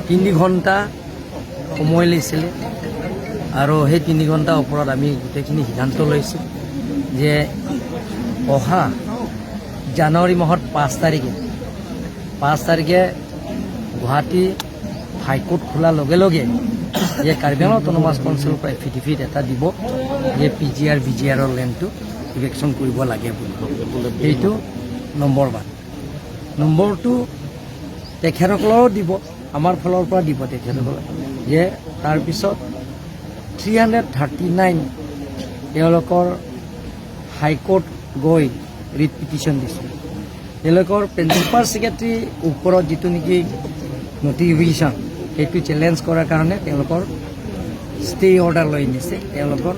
3 ঘণ্টা সময় লৈছিলে আৰু সেই 3 ঘণ্টাৰ ওপৰত আমি গোটেইখিনি সিদ্ধান্ত লৈছোঁ যে অহা জানুৱাৰী মাহত 5 তাৰিখে গুৱাহাটী হাইকোৰ্ট খোলাৰ লগে লগে যে কাৰ্বি আংলং অট'নমাছ কাউন্সিলৰ পৰা এফিডেভিট এটা দিব যে P G R, B G আৰৰ লেণ্ডটো ইভিকশ্যন কৰিব লাগে বুলি। সেইটো নম্বৰ ওৱান। নম্বৰ টু, তেখেতসকলেও দিব, আমাৰ ফালৰ পৰা দিব তেখেতসকলে যে তাৰপিছত 339 তেওঁলোকৰ হাইকোৰ্ট গৈ ৰিট পিটিশ্যন দিছে। তেওঁলোকৰ প্ৰিন্সিপাল ছেক্ৰেটাৰীৰ ওপৰত যিটো নেকি নটিফিকেশ্যন, সেইটো চেলেঞ্জ কৰাৰ কাৰণে তেওঁলোকৰ ষ্টে অৰ্ডাৰ লৈ নিছে। তেওঁলোকৰ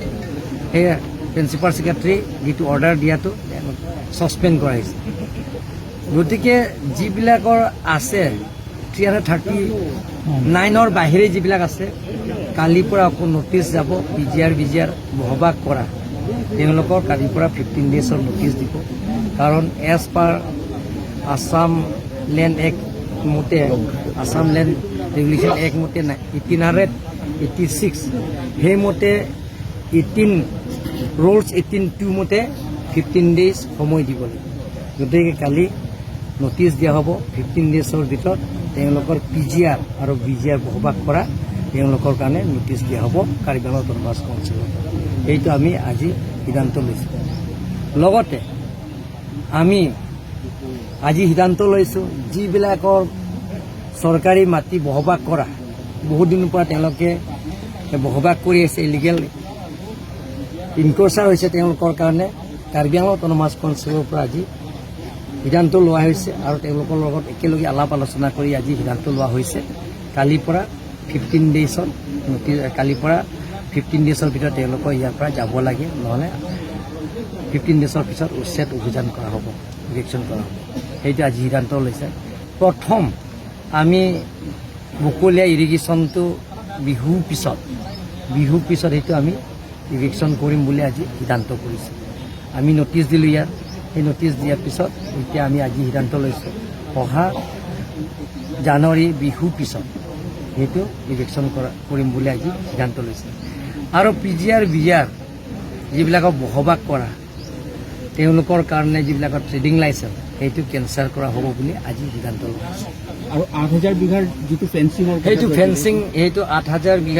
সেই প্ৰিন্সিপাল ছেক্ৰেটাৰী যিটো অৰ্ডাৰ দিয়াটো তেওঁলোক ছাছপেণ্ড কৰা হৈছে। গতিকে যিবিলাকৰ আছে, 339ৰ বাহিৰে যিবিলাক আছে, কালিৰ পৰা আকৌ নটিচ যাব। P G R, B G R বসবাস কৰা তেওঁলোকৰ কালিৰ পৰা 15 ডেইজৰ নটিচ দিব। কাৰণ as per Assam land act মতে, আছাম লেণ্ড ৰেগুলেশ্যন এক্ট মতে 1886, সেইমতে 18 ৰুলছ 18(2) মতে 15 ডেইজ সময় দিব লাগিব। গতিকে কালি নটিচ দিয়া হ'ব, 15 ডেইজৰ ভিতৰত তেওঁলোকৰ পি জি আৰ আৰু বি জি আৰ বসবাস কৰা তেওঁলোকৰ কাৰণে নটিচ দিয়া হ'ব কাৰ্বি আংলং অট'নমাছ কাউন্সিলৰ। এইটো আমি আজি সিদ্ধান্ত লৈছোঁ। লগতে আমি আজি সিদ্ধান্ত লৈছোঁ, যিবিলাকৰ চৰকাৰী মাটি বসবাস কৰা, বহুত দিনৰ পৰা তেওঁলোকে বসবাস কৰি আছে, ইলিগেল ইনক্ৰ'চাৰ হৈছে, তেওঁলোকৰ কাৰণে কাৰ্বি আংলং অট'নমাছ কাউন্সিলৰ পৰা আজি সিদ্ধান্ত লোৱা হৈছে আৰু তেওঁলোকৰ লগত একেলগে আলাপ আলোচনা কৰি আজি সিদ্ধান্ত লোৱা হৈছে, কালিৰ পৰা 15 ডেইজত নটিচ, কালিৰ পৰা 15 ডেইজৰ ভিতৰত তেওঁলোকৰ ইয়াৰ পৰা যাব লাগে, নহ'লে 15 ডেইজৰ পিছত উচ্ছেদ অভিযান কৰা হ'ব, ইভিকশ্যন কৰা হ'ব। সেইটো আজি সিদ্ধান্ত লৈছে। প্ৰথম আমি বকলীয়া ইৰিগেশ্যনটো বিহুৰ পিছত সেইটো আমি ইভিকশ্যন কৰিম বুলি আজি সিদ্ধান্ত কৰিছোঁ। আমি নটিচ দিলোঁ ইয়াত। সেই নটিচ দিয়াৰ পিছত এতিয়া আমি আজি সিদ্ধান্ত লৈছোঁ, অহা জানুৱাৰী বিহুৰ পিছত সেইটো ইভিকশ্যন কৰিম বুলি আজি সিদ্ধান্ত লৈছে। আৰু P G R, B R যিবিলাকক বসবাস কৰা, তেওঁলোকৰ কাৰণে যিবিলাকৰ ট্ৰেডিং লাইচেঞ্চ, সেইটো কেঞ্চেল কৰা হ'ব বুলি আজি সিদ্ধান্ত লোৱা হৈছে। আৰু 8000 বিঘাৰ যিটো ফেন্সিঙৰ সেইটো ফেন্সিং, সেইটো 8000 বিঘা।